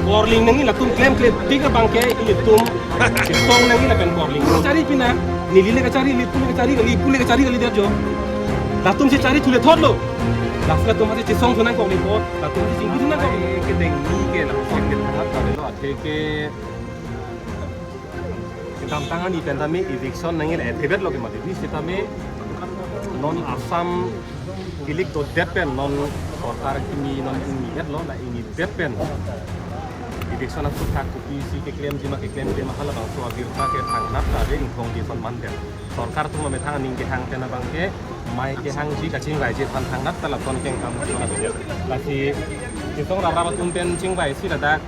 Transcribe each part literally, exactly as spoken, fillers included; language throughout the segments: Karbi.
Korling nangji latum klemkle tik abangke ilitum chesong nangji lapen korling. Kachari pina, neli le kachari, ilitum le kachari kali, pu le kachari kalidet jo. Latum si chari thule thotlo. Lasi latum hasi chesong thu nangkok ni po, latum hasi chingki thu nangkok. Kedeng ni ke lapuson ke thangnat ta lo, athe ke kedamtang ani pen tame eviction nangji le thebet lo ke mati. Ni sitame non Assam kilik dodet pen non sorkar kimi non ingni-et lo, la ingni det pen eviction asuthak kopisi keklemji ma keklemkle ma halabangso abirta ke thangnat ta ave, ingthong ji son mandet. Sorkar atum amethang aning kehang pen abangke mai kehangji kachingvaiji aphan thangnat ta lason kengkam. Lasi chesong rap rap atum pen chingvaisi ladak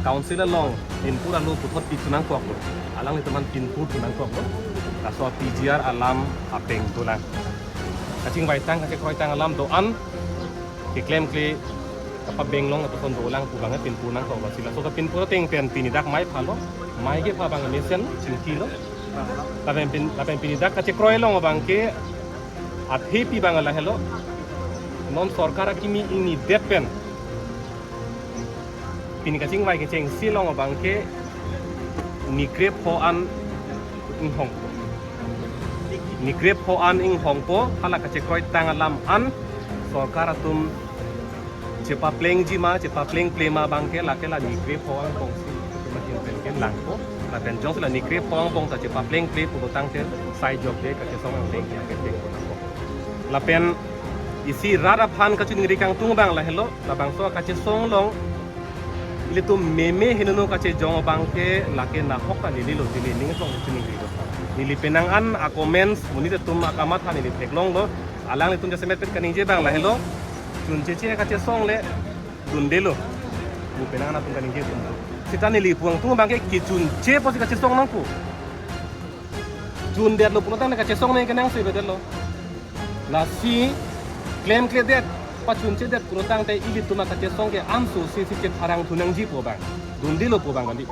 council along pinpur alo puthot pi thu nangkoklo. Alanglitum aphan pinpur thu nangkoklo. Laso P G R alam abeng dolang. Kachingvaitang kachekroitang alam do-an keklemkle kapabeng long lapuson dolang pu abang pinpur nangkok. Lasi laso kapinpur ateng pen pini dak mai phalo, mai kepha abang mesen chingkilo. Lapen pin, lapen pini dak kachekroi long abangke athe pi abang lahelo. Non sorkar akimi ingni det pen pini kachingvai kechengsi long abangke ni krepho an inghongpo. Ni krepho an inghongpo, hala kachekroitang alam an sorkar atum chepaplengji ma, chepaplengple ma abangke lake la ni krepho angbongsi itum ahin pen kelangpo. Lapen jongsi la ni krepho angbong ta chepaplengple pulo tangte sai jokde kachesong angbong ke apleng ponangpo. Lapen isi rat aphan kachiningri kangtung abang lahelo, labangso kachesong along ilitum meme henono kachejong abangke lake nahok ta neli lo, neli ning asong kachiningrilo. Neli penang an a-comments monit atum akamatha neli theklonglo. Alanglitum jasemet pet kaningje abang lahelo, chuncheche kachesong le dundelo pu penang an atum kaningje atum. Sita neli pu angtung abangke kechunche pusi kachesong nangpo. Chundetlo pulo tangte kachesong nangji kenangsot avedetlo. Lasi klemkledet, pachunchedet pulo tangte ilitum akachesong ke anso si si chetharang thu nangji pu abang, dundelo pu abang kali.